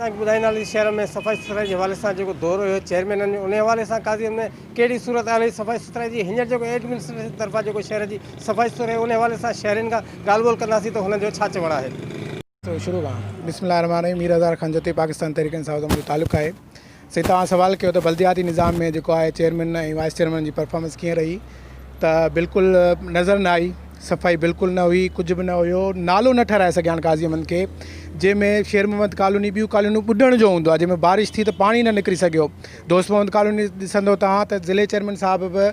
توهان کي ٻڌائينداسين شهر ۾ صفائي سٿرائي جي حوالي سان جيڪو دورو هيو چيئرمينن جو انهي حوالي سان قاضي ۾ ڪهڙي صورتحال هئي صفائي سٿرائي جي هينئر جيڪو ايڊمنسٽريشن طرفان جيڪو شهر جي صفائي سٿرائي انهي حوالي سان شهرين کان ڳالهه ٻولهه ڪنداسين ته هنن جو ڇا چوڻ آهي. شروع کان بسم الله الرحمٰن الرحيم مير هزار خان جتوئي پاڪستان تحريڪ انصاف سان منهنجو تعلق آهي سائين توهان سوال ڪيو ته بلدياتي نظام ۾ جيڪو آهي چيئرمين ۽ وائيس چيئرمين جي پرفارمنس ڪيئن رهي ته بلڪل نظر نه آئي صفائي بلڪل نه هئي ڪجهه به نه هيو نالو نه ٺهرائي سگهيا آهن قاضي احمد کي جنهن ۾ شير محمد ڪالوني ٻيون ڪالونيون ٻڏڻ جو هوندو آهي جنهن ۾ بارش ٿي ته پاڻي نه نڪري سگهيو دوست محمد ڪالوني ڏسندو توهان ته ضلعي چيئرمين صاحب به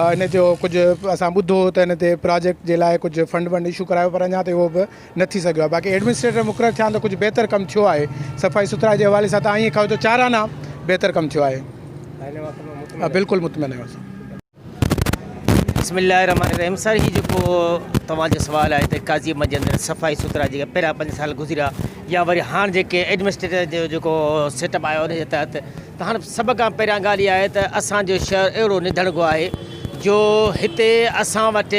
ان جو ڪجهه اسان ٻڌو ته ان تي پراجيڪٽ جي لاء ڪجهه فنڊ ونڊ اشو ڪرايو پر اڃا تائين اهو به نه ٿي سگهيو آهي باقي ايڊمنسٽريٽر مقرر ٿيا آهن ته ڪجهه بهتر ڪم ٿيو آهي صفائي سٿرائي جي حوالي سان ته ائين کائو ته چارانا بهتر ڪم ٿيو آهي بلڪل مطمئن آهيون اسان. بسم الله الرحمن الرحيم سر هي جيڪو توهان جو سوال آهي ته قاضي احمد جي اندر صفائي سٿرا جيڪا پهريان پنج سال گذريا يا وري هاڻ جيڪي ايڊمنسٽريٽر جو جيڪو سيٽ اپ آيو ان جي تحت ته هاڻ سڀ کان پهريان ڳالهه اها آهي ته اسان جو شهر اهڙو نڌڻڪو آهي جو هتي اسان وٽ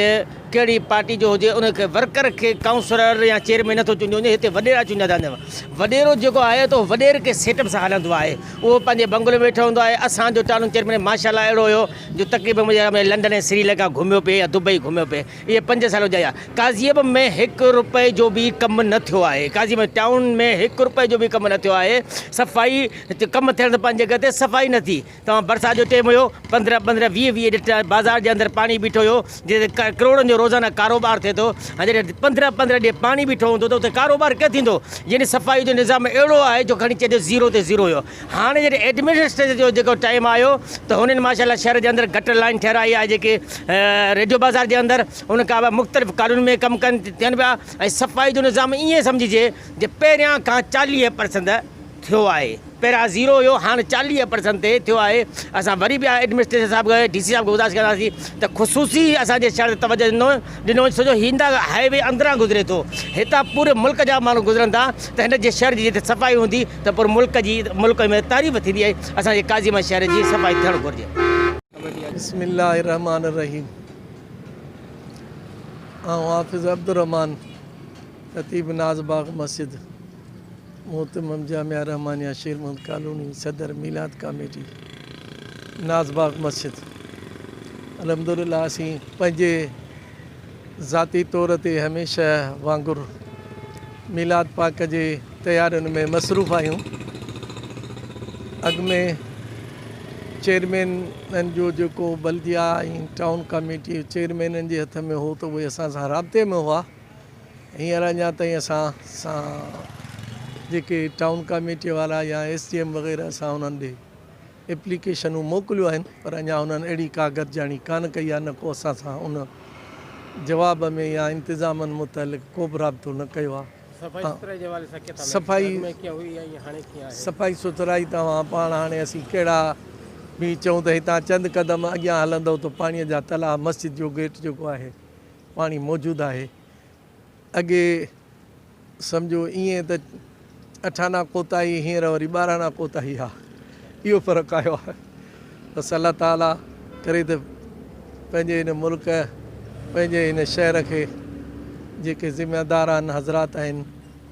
ڪهڙي پارٽي جو هجي ان کي ورڪر کي ڪائونسلر يا چيئرمين نٿو چونڊيو وڃي هتي وڏيرا چونڊيا ٿا وڃن وڏيرو جيڪو آهي ته وڏير کي سيٽ اپ سان هلندو آهي اهو پنهنجي بنگلي ۾ ويٺو هوندو آهي اسان جو ٽائون چيئرمين ماشاء الله اهڙو هيو جو تقريبن منهنجي خيال ۾ لنڊن ۽ سري لنڪا گهميو پئي يا دبئي گهميو پئي اهي پنج سال هجا يا قاضي ۾ هڪ روپئي جو به ڪم نه ٿيو آهي قاضي ۾ ٽائون ۾ هڪ روپئي جو به ڪم نه ٿيو آهي صفائي ڪم ٿيڻ ته پنهنجي جڳهه تي صفائي نه ٿي توهان برسات جو ٽيم هيو پندرهن پندرهن ويهه ويهه ليٽر بازار جي اندر پاڻي بيٺو هيو جنهن تي ڪروڙن جو روزانه ڪاروبار ٿئي ٿو ۽ جڏهن پندرهن پندرهن ڏينهن پاڻي بيٺو هوندو ته اتي ڪاروبار ڪيئن ٿيندو يعني صفائي جو نظام اهڙو آهي جو کڻي چئجي زيرو تي زيرو هيو هاڻي جڏهن ايڊمنسٽريشن جو جيڪو ٽائيم آيو ته هنن ماشاء الله شهر جي اندر گٽر لائن ٺهرائي آهي جيڪي ريڊيو بازار جي اندر ان کان علاوه مختلف ڪالونين ۾ ڪم ڪن ٿين پيا ۽ صفائي جو نظام ائين سمجهجي جي پهريان کان 40 پرسنٽ ٿيو آهي پهريان زيرو هيو هاڻ 40 پرسنٽ تي ٿيو آهي اسان وري به ايڊمنسٽريشن صاحب کي ڊي سي صاحب کي گذارش ڪنداسين ته خصوصي اسان جي شهر تي توجه ڏنو ڏنو وڃي ڇو جو هندا هاء وي اندران گذري ٿو هتان پوري ملڪ جا ماڻهو گذرن ٿا ته هن جي شهر جي جتي صفائي هوندي ته پوري ملڪ جي ملڪ ۾ تعريف ٿيندي ۽ اسان جي قاضي احمد شهر جي صفائي ٿيڻ گهرجي. بسم الله الرحمٰن الرحيم آئون حافظ عبدالرحمٰن خطيب ناز باغ مسجد مهتمم جامعه رحمانيه شير محمد ڪالوني صدر ميلاد ڪاميٽي ناز باغ مسجد الحمدلله اسين پنهنجي ذاتي طور تي هميشه وانگر ميلاد پاڪ جي تيارين ۾ مصروف آهيون اڳ ۾ چيئرمينن جو جيڪو بلديا ۽ ٽائون ڪاميٽي چيئرمينن جي هٿ ۾ هو ته اهي اسان سان رابطي ۾ هئا هينئر اڃا تائين اسان سان جيڪي ٽائون ڪاميٽي وارا يا ايس ڊي ايم وغيره اسان انهن ڏي ايپليڪيشنون موڪليون آهن پر اڃا انهن اهڙي ڪا گڏجاڻي ڪانه ڪئي آهي نه ڪو اسان سان ان جواب ۾ يا انتظامن متعلق ڪو به رابطو نه ڪيو آهي. صفائي صفائي سٿرائي توهان پاڻ هاڻي اسين ڪهڙا به چئون ته هتان چند قدم اڳيان هلندؤ ته پاڻي جا تلاء مسجد جو گيٽ جيڪو آهي پاڻي موجود آهي. اڳي سمجهو ائين ته اٺانا ڪوتاهي هينئر وري ٻارهانا ڪوتاهي آ. اهو فرق آيو آهي. بس الله تعالي ڪري ته پنهنجي هن ملڪ پنهنجي هن شهر کي جيڪي ذميداران حضرات آهن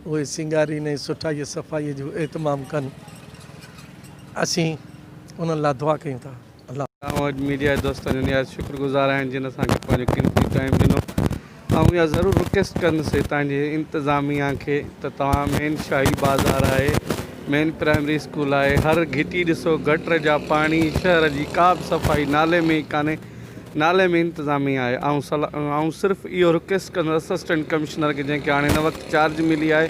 اهي سينگارين ۽ سٺائي صفائي جو اهتمام ڪن. اسين انهن لاء دعا ڪيون ٿا. الله. آئون اڄ ميڊيا جي دوستن جو نهايت شڪر گذار آهيان جن اسان کي پنهنجو قيمتي ٽائيم ڏنو. آئون اها ضرور رڪويسٽ ڪندس هتان جي انتظاميا کي ته توهان مين شاهي بازار آهي مين پرائمري اسڪول آهي هر گهٽي ڏسو گٽر جا پاڻي شهر جي ڪا به صفائي نالي ۾ ئي ڪانهي نالي ۾ انتظاميا آهي آئون آئون صرف اهو رڪويسٽ ڪندس اسسٽنٽ ڪمشنر کي جنهن کي هاڻي هن وقت چارج ملي آهي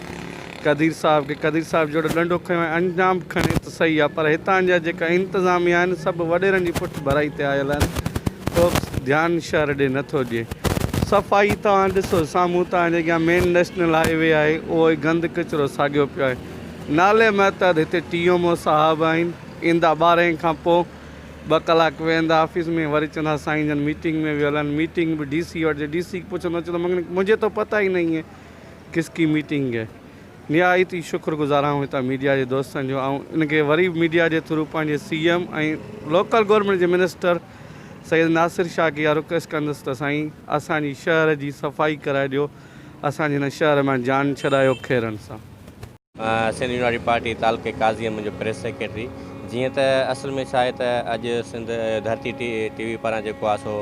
قدير صاحب کي قدير صاحب جهڙو ڏنڊو کنيو آهي انجام به کڻي ته صحيح آهي پر هتان جا جيڪا انتظاميا آهن سڀ وڏيرن جي پٺ ڀرائي تي آيل آهن ڪو به ڌيان شهر ڏي نٿو ڏئي صفائي توهان ڏسو سامهون توهان جي اڳيان مين نيشنل هاء وي آهي اهو ئي گند ڪچرو ساڳيو پيو آهي نالي ماتحت هتي ٽي ايم او صاحب آهن ايندا ٻارهين کان پوء ٻه ڪلاڪ ويهندا آفيس ۾ وري چوندا سائين جن ميٽنگ ۾ ويل آهن ميٽنگ به ڊي سي وٽ جي ڊي سي کي پڇندو چوندو مونکي تو پتا ئي نهين هي ڪس ڪي ميٽنگ هي. نهايت ئي شڪر گذار آهيان هتان ميڊيا جي دوستن جو آئون ان کي وري به ميڊيا جي ٿرو پنهنجي سي ايم ۽ لوڪل گورنمينٽ جي منسٽر سيد ناصر شاهه کي اها رڪويسٽ ڪندس ته سائين اسان جي شهر جي صفائي ڪرائي ڏيو اسان جي هن شهر مان جان ڇڏايو خيرن سان. سنڌ يونائيٽيڊ پارٽي تعلقي قاضي احمد جو پريس سيڪريٽري جيئن ته اصل ۾ ڇا آهي ته اڄ سنڌ ڌرتي ٽي وي پاران جيڪو آهي سو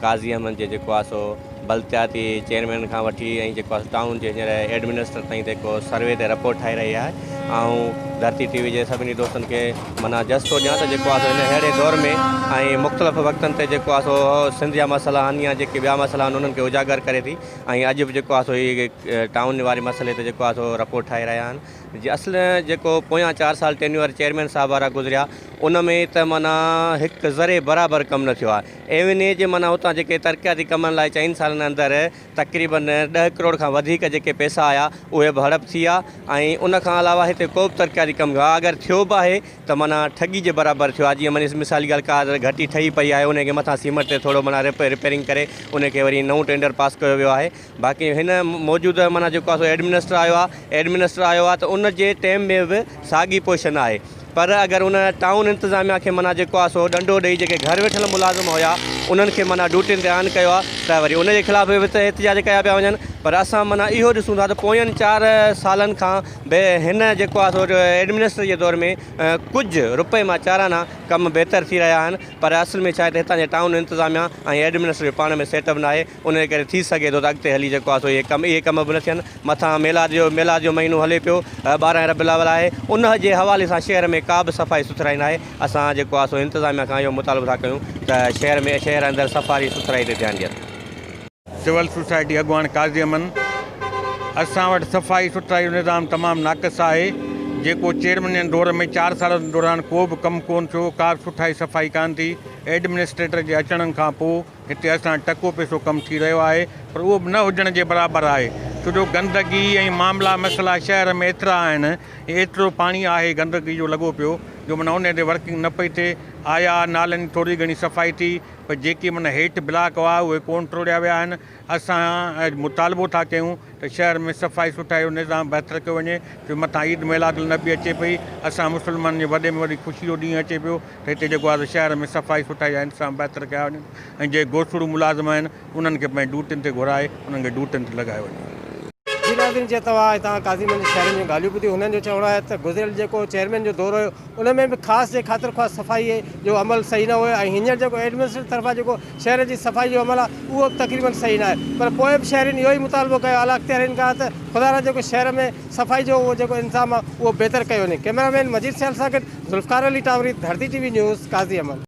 قاضي احمد جي جيڪو آهي سو بلدياتي چيئرمين کان وٺي ۽ جيڪو آهي سو ٽائون جي هينئر ايڊمنسٽر تائين جيڪو سروي تي رپورٽ ٺاهي رهي آهي آئون ڌرتي ٽي وي جي سڀني دوستن کي معنيٰ جس ٿو ڏيان ته جيڪو آهي سو هن اهڙي دور ۾ ۽ مختلف وقتن تي جيڪو آهي سو سنڌ جا مسئلا آهن يا جيڪي ٻيا مسئلا آهن انهن کي اجاگر ڪري ٿي ۽ اڄ به جيڪو آهي سو هي ٽائون واري مسئلي تي جيڪو آهي سو رپورٽ ٺاهي رهيا آهن جي اصل جيڪو پويان چار سال ٽينيوئر چيئرمين صاحب وارا گذريا ان ۾ ته معنيٰ هڪ ذري برابر ڪم نه ٿيو آهي ايوني جي معنيٰ اتان جيڪي ترقياتي ڪمن لاء چئن سالن اندر تقريبن ڏهه ڪروڙ کان وڌيڪ جيڪي پئسا آيا اهي به هڙپ ٿي ويا ۽ ان کان علاوه هتي ڪو به ترقياتي ڪم اگر ٿيو به آهي ته معنيٰ ٺڳي جي برابر ٿيو آهي جيئن معنيٰ مثالي ڳالهه ڪا گهٽي ٺهي پئي آهي ان کي مٿان سيمنٽ تي ٿورو معنيٰ رپيرنگ ڪري ان کي وري نئون ٽينڊر پاس ڪيو ويو آهي باقي هن موجوده معنيٰ جيڪو آهي سو ايڊمنسٽر آيو آهي ايڊمنسٽر آيو آهي ته ان جي ٽيم ۾ به ساڳي پوزيشن آهي پر اگر ان ٽائون انتظاميا کي معنيٰ جيڪو آهي سو ڏنڊو ڏئي جيڪي گهر ويٺل ملازم هيا انهن کي معنيٰ ڊيوٽين تي آن ڪيو آهي ته وري ان جي خلاف به احتجاج ڪيا پيا وڃن پر اسان معنيٰ اهو ڏسون ٿا ته پوين چار سالن کان به هن جيڪو آهي سو ايڊمنسٽريٽر جي دور ۾ ڪجهه روپئي مان چارانا ڪم بهتر ٿي رهيا آهن پر اصل ۾ ڇا آهي ته هتان جي ٽائون انتظاميا ۽ ايڊمنسٽريٽر جو پاڻ ۾ سيٽ اپ ناهي ان جي ڪري ٿي سگهي ٿو ته اڳتي هلي جيڪو آهي سو اهي ڪم اهي ڪم به نه ٿين مٿان ميلاد جو ميلاد جو مهينو هلي پيو 12 ربيع الاول آهي ان جي حوالي سان شهر ۾ ڪا به صفائي سٿرائي ناهي اسان جيڪو آهي سو انتظاميا کان اهو مطالبو ٿا ڪيون ته شهر ۾ شهر اندر صفاري سٿرائي تي ڌيان ڏين. سول سوسائٽي اڳواڻ قاضي امن، اسان وٽ صفائي سٿرائي جو نظام تمام ناقص آهي، جيڪو چيئرمين جي دور ۾ چار سالن دوران ڪو به ڪم ڪون ٿيو، ڪا به سٺائي صفائي ڪان ٿي، ايڊمنسٽريٽر جي اچڻ کان پوء هتي اسان ٽڪو پئسو ڪم ٿي رهيو آهي پر اهو به نه هجڻ جي برابر آهي، ڇو جو گندگي ۽ معاملا مسئلا شهر ۾ ايترا آهن ۽ ايترو پاڻي آهي گندگي جو لڳو پيو جو معنيٰ انهي تي ورڪنگ نه پئي ٿئي، آيا نالن جي ٿوري گهڻي صفائي ٿي پر جيڪي معنيٰ هيٺ بلاڪ هئا اهي ڪونه ٽوڙيا ويا آهن، اسان مطالبو ٿا ڪيون ته شهر ۾ صفائي سٿرائي جو نظام بهتر ڪيو وڃي ڇو مٿان عيد ميلاد النبي اچي پئي اسان مسلمانن جي وڏي ۾ وڏي خوشي جو ڏينهن اچي پيو ته هتي جيڪو آهي شهر ۾ صفائي سٿرائي جا انتظام بهتر ڪيا وڃن ۽ جيڪي گوسڙو ملازم آهن انهن کي پنهنجي ڊيوٽين تي گهرائي انهن کي ڊيوٽين تي لڳايو وڃي. جي ناظرين جيئن توهان هتان قاضي منجي شهرين جون ڳالهيون ٻڌيون هنن جو چوڻ آهي ته گذريل جيڪو چيئرمين جو دور هيو ان ۾ به خاص جي خاطر خواه صفائي جو عمل صحيح نه هيو ۽ هينئر جيڪو ايڊمنسٽريٽر طرفان جيڪو شهر جي صفائي جو عمل آهي اهو به تقريبن صحيح نه آهي پر پوء به شهرين اهو ئي مطالبو ڪيو اعليٰ اختيارين کان ته خدارا جيڪو شهر ۾ صفائي جو اهو جيڪو انتظام آهي اهو بهتر ڪيو وڃي ڪئميرا مين مجيد سيال سان گڏ Zulfiqar Ali Tanwari Dharti T V news Qazi Ahmed.